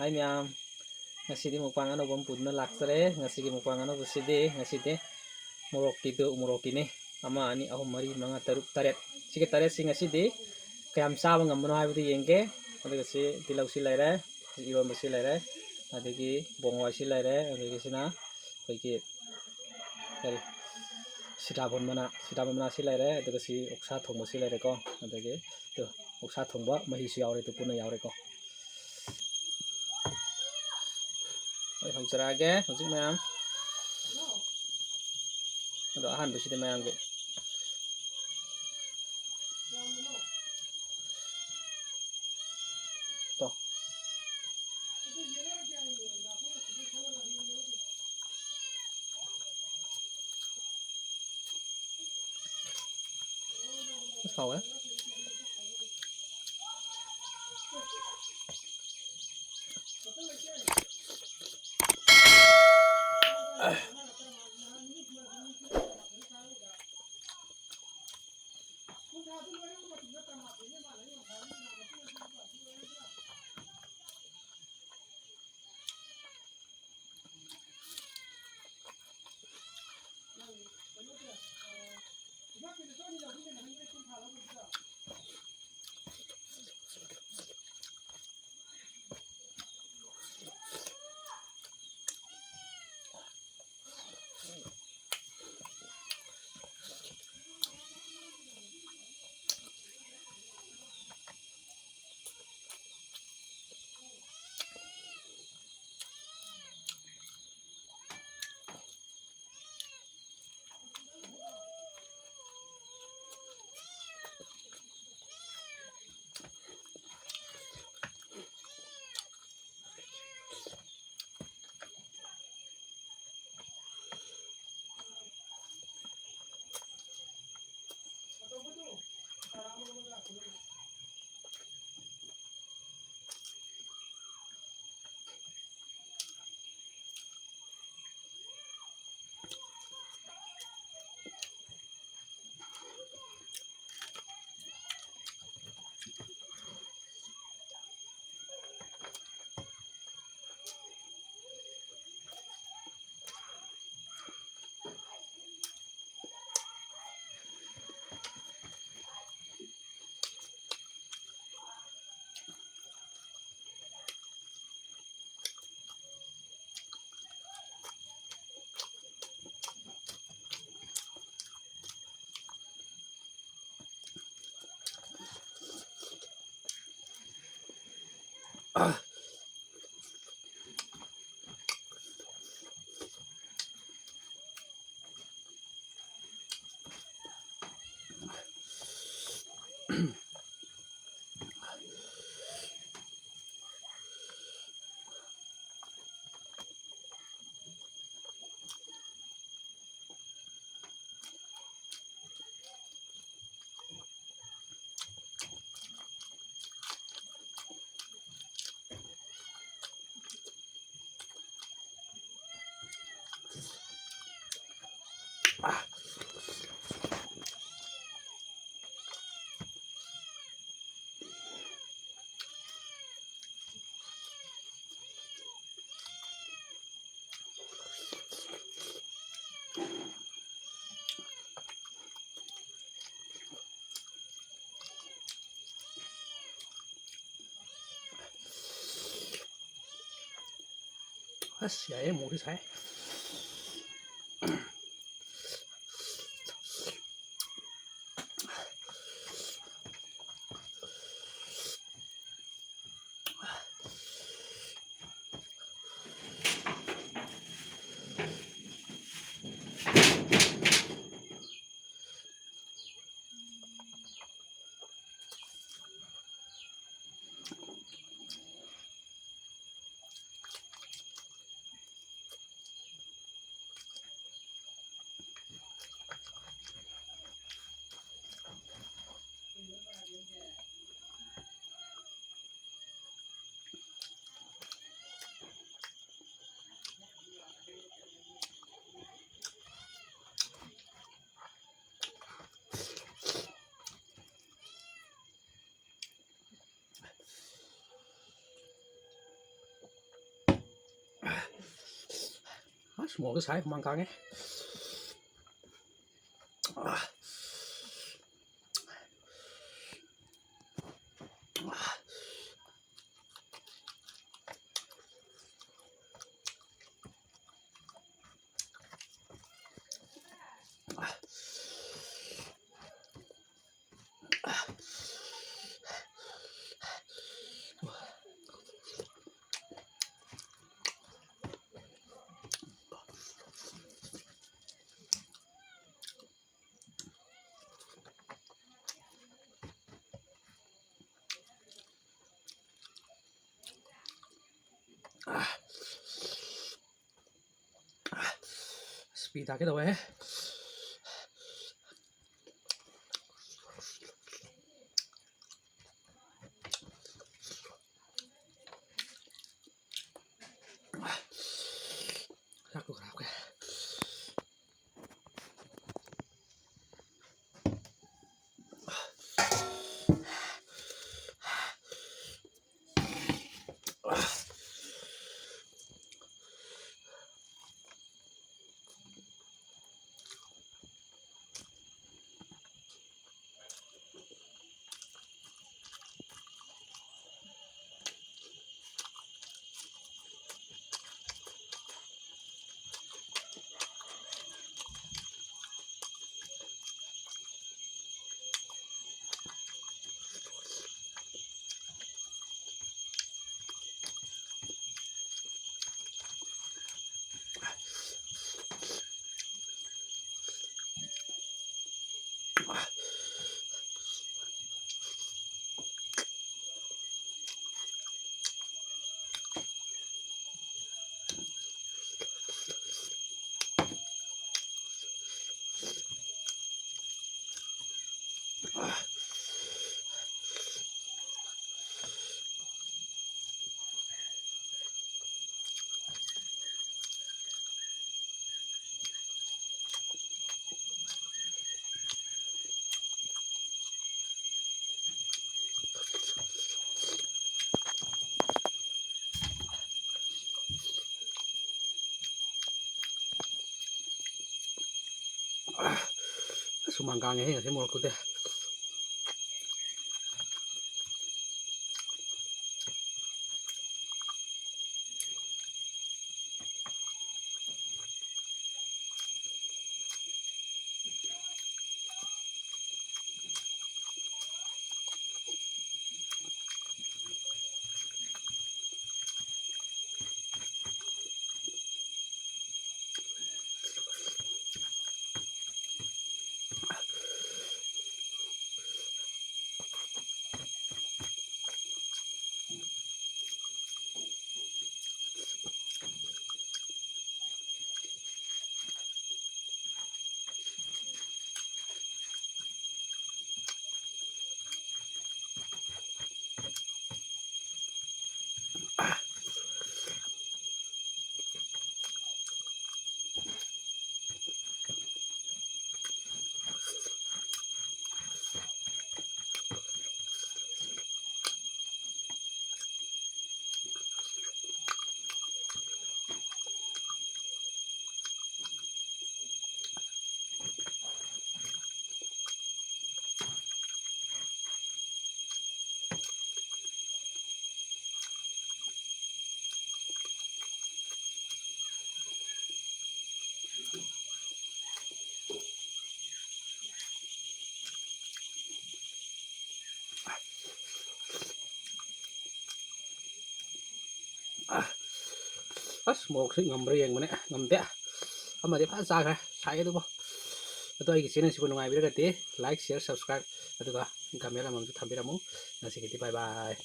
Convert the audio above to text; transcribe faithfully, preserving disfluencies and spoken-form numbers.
ꯍꯥꯏ ꯃꯌꯥꯝ, ꯉꯁꯤꯗꯤ ꯃꯨꯛꯕꯥꯡ ꯑꯅꯧꯕ ꯑꯃ ꯄꯨꯗꯨꯅ ꯂꯥꯛꯆꯔꯦ꯫ ꯉꯁꯤꯒꯤ ꯃꯨꯛꯕꯥꯡ ꯑꯅꯧꯕꯁꯤꯗꯤ, ꯉꯁꯤꯗꯤ ꯃꯣꯔꯣꯛꯀꯤꯗꯨ, ꯎ ꯃꯣꯔꯣꯛꯀꯤꯅꯤ꯫ ꯑꯃ, ꯑꯅꯤ, ꯑꯍꯨꯝ, ꯃꯔꯤ, ꯃꯉꯥ, ꯇꯔꯨꯛ, ꯇꯔꯦꯠ꯫ ꯁꯤꯒ ꯇꯔꯦꯠꯁꯤ ꯉꯁꯤꯗꯤ ꯀꯌꯥꯝ ꯆꯥꯕ ꯉꯝꯕꯅꯣ ꯍꯥꯏꯕꯗꯨ ꯌꯦꯡꯒꯦ꯫ ꯑꯗꯨꯒ ꯁꯤ ꯇꯤꯜꯍꯧꯁꯤ ꯂꯩꯔꯦ, ꯁꯤ ꯏꯔꯣꯟꯕꯁꯤ ꯂꯩꯔꯦ, ꯑꯗꯒꯤ ꯕꯣꯡ ꯍꯋꯥꯏꯁꯤ ꯂꯩꯔꯦ, ꯑꯗꯒꯤ ꯁꯤꯅ ꯑꯩꯈꯣꯏꯒꯤ ꯀꯔꯤ, ꯁꯤꯇꯥꯕꯣꯟ ꯃꯅꯥ, ꯁꯤꯇꯥꯕꯣꯟ ꯃꯅꯥꯁꯤ ꯂꯩꯔꯦ, ꯑꯗꯨꯒ ꯁꯤ ꯑꯣꯛꯁꯥ ꯊꯣꯡꯕꯁꯤ ꯂꯩꯔꯦꯀꯣ꯫ ꯑꯗꯒꯤ ꯇꯨ, ꯑꯣꯛꯁꯥ ꯊꯣꯡꯕ ꯃꯍꯤꯁꯨ ꯌꯥꯎꯔꯦ, ꯑꯗꯨ ꯄꯨꯟꯅ ꯌꯥꯎꯔꯦꯀꯣ꯫ ꯑꯩ ꯍꯧꯖꯔꯛꯑꯒꯦ ꯍꯧꯖꯤꯛ ꯃꯌꯥꯝ꯫ ꯑꯗꯣ ꯑꯍꯥꯟꯕꯁꯤꯗꯤ ꯃꯌꯥꯝꯒꯤ ꯇꯣ꯫ ꯑꯁ, ꯍꯥꯎꯋꯦ꯫ ꯑꯁ, ꯌꯥꯏꯌꯦ, ꯃꯣꯔꯣꯛꯁꯦ ꯁꯥꯏ꯫ ꯑꯁ, ꯃꯣꯔꯣꯛꯁꯦ ꯁꯥꯏ, ꯍꯨꯃꯥꯡ ꯀꯥꯡꯉꯦ꯫ ꯑꯁ, ꯄꯤ ꯇꯥꯒꯦ ꯇꯧꯋꯦꯍꯦ꯫ ꯆꯥꯛꯇꯣ ꯈꯔ ꯍꯥꯞꯀꯦ꯫ ꯑꯁ, ꯍꯨꯃꯥꯡ ꯀꯥꯡꯉꯦꯍꯦ ꯉꯁꯤ ꯃꯣꯔꯣꯛ ꯈꯨꯠꯇꯤ꯫ ꯑꯁ, ꯃꯣꯔꯣꯛꯁꯤ ꯉꯝꯕ꯭ꯔꯥ ꯌꯦꯡꯕꯅꯦ꯫ ꯉꯝꯗꯦ꯫ ꯑꯃꯗꯤ ꯐꯖꯅ ꯆꯥꯈ꯭ꯔꯦ꯫ ꯁꯥꯏ ꯑꯗꯨꯕꯨ꯫ ꯑꯗꯣ ꯑꯩꯒꯤ channel ꯁꯤꯕꯨ ꯅꯨꯡꯉꯥꯏꯕꯤꯔꯒꯗꯤ like, share, subscribe ꯑꯗꯨꯒ comment ꯑꯃꯃꯝꯁꯨ ꯊꯝꯕꯤꯔꯝꯃꯨ꯫ ꯉꯁꯤꯒꯤꯗꯤ bye bye꯫